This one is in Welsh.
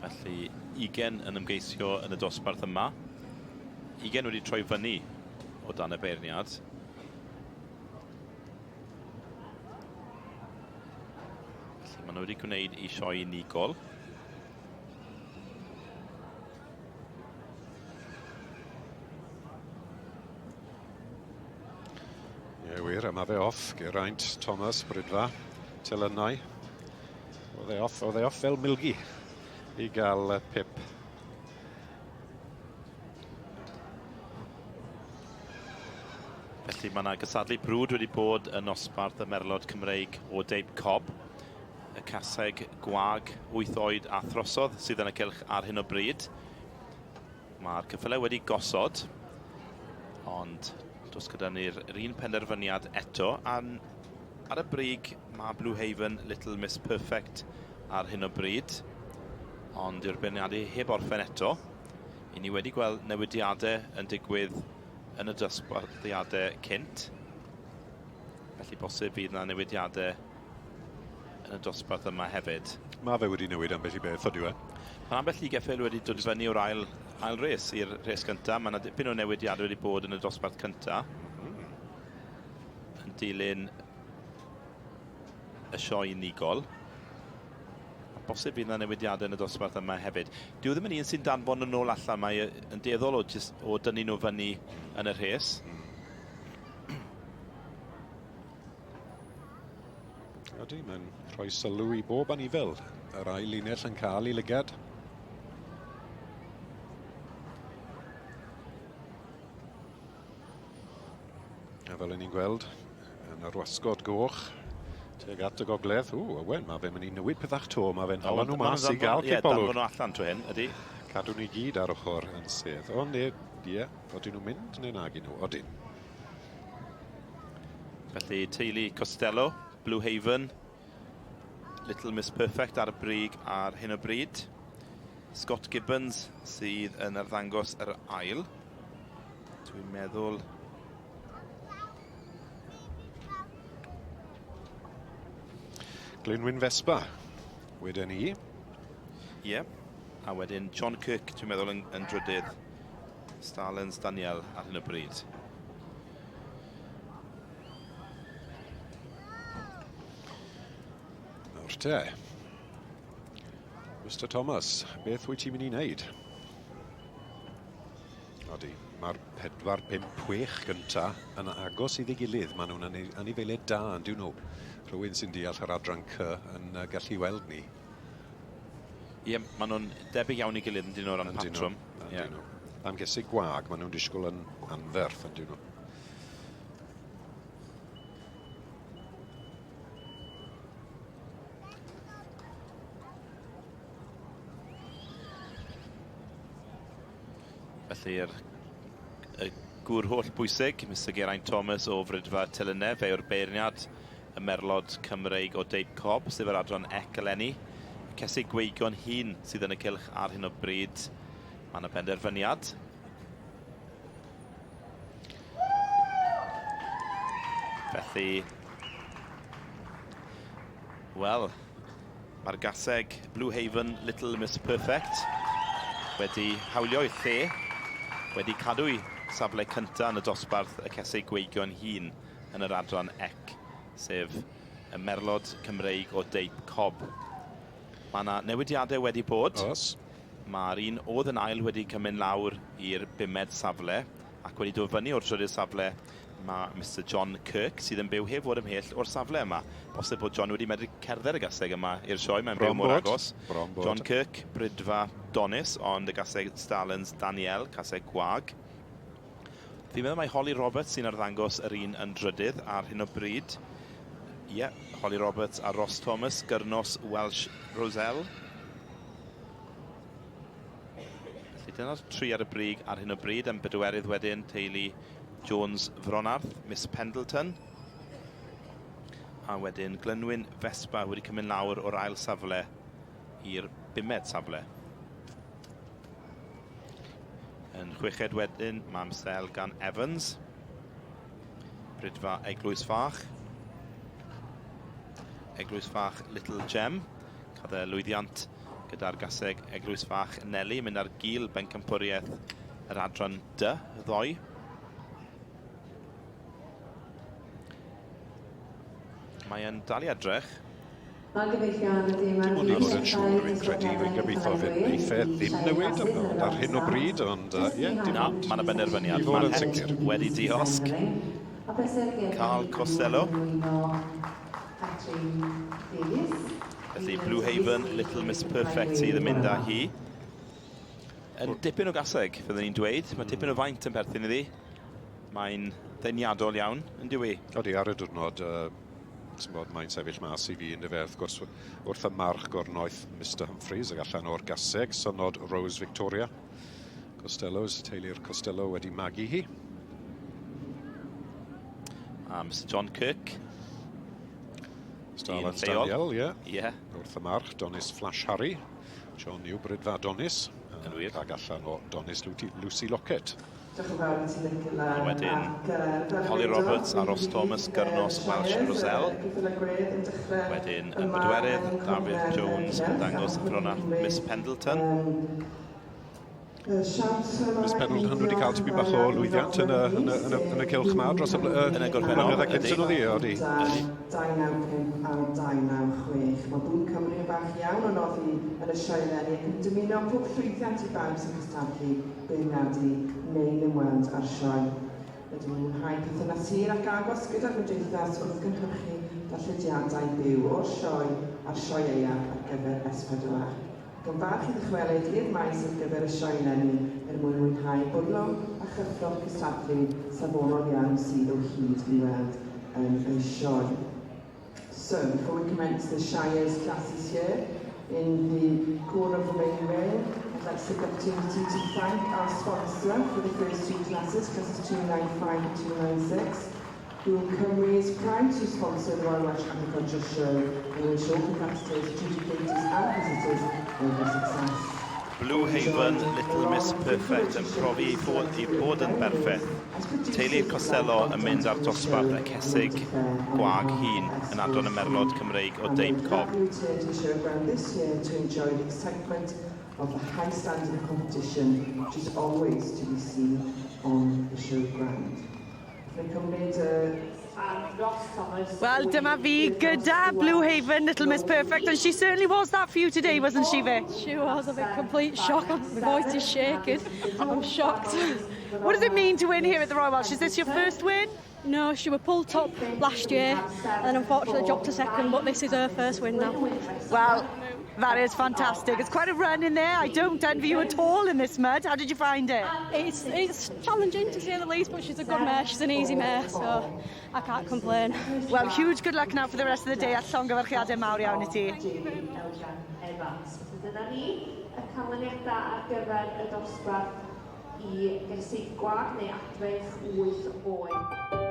Felly, 20 yn ymgeisio yn y dosbarth yma. 20 wedi troi fyny o dan y beirniad. Felly, maen nhw wedi gwneud i sioe unigol. Ie wir, a mae fe off. Geraint Thomas, Brydfa, Telynau. Oedd e off, oedd e off fel milgi i gael pip. Felly mae yna gysadlu brwd wedi bod yn nosbarth y Merlod Cymreig o Deip Cob. Y caseg gwag 8 oed a throsodd sydd yn y cylch ar hyn o bryd. Mae'r ceffylau wedi gosod, ond does gyda ni'r un penderfyniad eto. A ar y brig mae Blue Haven Little Miss Perfect ar hyn o bryd, ond dyw'r beirniadu heb orffen eto. I ni wedi gweld newidiadau yn digwydd yn y dosbarthiadau cynt, felly bosib fydd yna newidiadau yn y dosbarth yma hefyd. Mae fe wedi newid ambell i beth, odyw e? Mae ambell i geffyl wedi dod i fyny o'r ail, ail res i'r rhes gyntaf. Mae yna dipyn o newidiadau wedi bod yn y dosbarth cyntaf. Mm. Yn dilyn y sioe unigol. A bosib fydd yna newidiadau yn y dosbarth yma hefyd. Dyw e ddim yn un sy'n danfon yn ôl allan. Mae yn dueddol o, just, o dynnu nhw fyny yn y rhes. Mm. Ydy, mae'n rhoi sylw i bob anifel. Yr ail linell yn cael ei lygad. A fel ni'n gweld, yn yr wasgod goch, tuag at y gogledd. Ww, Owen, mae fe'n mynd i newid pethach to, mae fe'n hala nhw mas i gael cipolwg. Ie, danfon nhw allan to hyn, ydy. Cadw ni gyd ar ochr yn sedd. O, ne, ie, odyn nhw'n mynd neu nag nhw? Odyn. Felly teulu Costello, Blue Haven, Little Miss Perfect ar y brig ar hyn o bryd. Scott Gibbons sydd yn arddangos yr ail. Dwi'n meddwl Glynwyn Vespa, wedyn ni. Ie, yeah. a wedyn John Kirk, dwi'n meddwl, yn, yn drydydd. Starlens Daniel ar hyn o bryd. Nawr te. Mr Thomas, beth wyt ti'n mynd i wneud? Odi, mae'r 4, 5, 6 gynta yn agos iddi gilydd. Maen nhw'n anifeiliaid da, yn dyn nhw. Rhywun sy'n deall yr adran C yn gallu weld ni. Ie, maen nhw'n debyg iawn i gilydd yn dyn nhw o ran patrwm. Yndyn nhw. Am gesig gwag, maen nhw'n disgwyl yn anferth, yn dyn nhw. Felly'r y gŵr holl bwysig, Mr Geraint Thomas o Frydfa Telynau, fe yw'r beirniad y merlod Cymreig o Deip Cob, sef yr adran ec eleni. Cesig Gweigion hun sydd yn y cylch ar hyn o bryd. Mae yna benderfyniad. Felly, wel, mae'r gaseg Blue Haven Little Miss Perfect wedi hawlio'i lle, wedi cadw'i safle cyntaf yn y dosbarth y cesig gweigion hun yn yr adran ec, sef y merlod Cymreig o deip cob. Mae yna newidiadau wedi bod. Oes. Mae'r un oedd yn ail wedi cymryd lawr i'r bumed safle ac wedi dod fyny o'r trydydd safle mae Mister John Kirk sydd yn byw heb fod ymhell o'r safle yma. Bosib bod John wedi medru cerdded y gaseg yma i'r sioe, mae'n byw mor agos. Bron bod. John Kirk, Brydfa Donis, ond y gaseg Starlens Daniel, caseg gwag. Fi'n meddwl mai Holly Roberts sy'n arddangos yr un yn drydydd ar hyn o bryd. Ie, yeah, Holly Roberts a Ross Thomas, Gyrnos Welsh Roselle. Felly dyna'r tri ar y brig ar hyn o bryd. Yn bedwerydd wedyn, teulu Jones Fronarth, Miss Pendleton. A wedyn Glynwyn Vespa wedi cymryd lawr o'r ail safle i'r bumed safle. Yn chweched wedyn, mae Mister Elgan Evans. Brydfa Eglwys Fach. Eglwys Fach Little Gem. Cadd e lwyddiant Gyda'r gaseg Eglwys Fach Neli mynd ar gil bencampwriaeth yr adran D ddoe. Mae e'n dal i edrych. Dim ond i fod yn siŵr, fi'n credu, fi'n gobeithio fydd wneith e ddim newid ond ar hyn o bryd, ond ie, dim Na, ond mae yna benderfyniad. I fod Mae'r yn het sicr. wedi diosg. Carl Costello. Felly Blue Haven, Little Miss Perfect sydd yn mynd â hi. Yn dipyn o gaseg, fyddwn ni'n dweud. Mae tipyn o faint yn perthyn iddi. Mae'n ddeniadol iawn, yn dyw i? Odi, ar y diwrnod, bod, mae'n sefyll mas i fi yn fe, wrth gwrs, wrth y march gornoeth Mr Humphreys ag allan o'r gaseg, synod Rose Victoria. Costello's, teulu'r Costello wedi magu hi. A Mr John Kirk. Starlands Un lleol. Daniel, ie. Yeah. Ie. Yeah. Wrth y march, Donis Flash Harry. John Newbridfa Donis. Yn wir. Ag allan o Donis Lucy, Lucy Lockett. Diolch yn fawr i ti, Nicola. A wedyn, Ac, fel Holly y Roberts a gwedodd, Ross mi Thomas, fydd, Gyrnos Welsh Shires, Roselle. Ceffylau Gwedd yn dechrau Wedyn, y yma bedwerydd, yng Dafydd Nghornel Jones y yn dangos Cylch, Fronach ac Miss Pendleton. Siawns Miss Pendleton wedi cael tipyn bach o lwyddiant yn y cylch mawr dros y Yn y gorffennol, blynyddoedd ydi. cynt yn oedd hi, odi. 295 a 296. Mae Bŵn Cymru yn falch iawn o noddi yn y sioe eleni ac yn dymuno pob llwyddiant i bawb sy'n cystadlu, beirniadu neu'n ymweld â'r sioe. Rydym yn mwynhau perthynas hir ac agos gyda'r gymdeithas wrth gynhyrchu darllediadau byw o'r sioe a'r sioeau ar gyfer S4C. Ac yn falch i ddychwelyd i'r maes ar gyfer y sioe eleni er mwyn mwynhau bwrlwm a chyffro'r cystadlu safonol iawn sydd o hyd i weld yn y sioe. So, before we commence the Shires classes here in the corner of the main ring, I'd like to take the opportunity to thank our sponsor for the first two classes, classes 295 and 296. Boom Cymru is proud to sponsor the Royal Welsh Agriculture Show and wish all competitors, adjudicators and visitors every success. Blue Haven, Little Miss Perfect yn profi ei bod yn berffaith. Teulu'r Costello yn mynd ar dosbarth y cesig gwag hŷn yn adran y Merlod Cymreig o deip cob. We return to the showground this year to enjoy the excitement of the high standard of competition, which is always to be seen on the showground. Fe'n cymryd Wel, dyma fi gyda Blue Haven, Little Miss Perfect, and she certainly was that for you today, wasn't she, Vic? She was. I'm in complete shock. My voice is shaking. I'm shocked. What does it mean to win here at the Royal Welsh? Is this your first win? No, she was pulled top last year and unfortunately dropped to second, but this is her first win now. Well, that is fantastic. It's quite a run in there. I don't envy you at all in this mud. How did you find it? It's challenging to say the least, but she's a good mare. She's an easy mare, so I can't complain. Well, huge good luck now for the rest of the day a llongyfarchiadau mawr iawn i ti. Jamie Eljan Evans. Felly dyna ni y canlyniadau ar gyfer y dosbarth i gesig gwag neu adfeich 8 oed.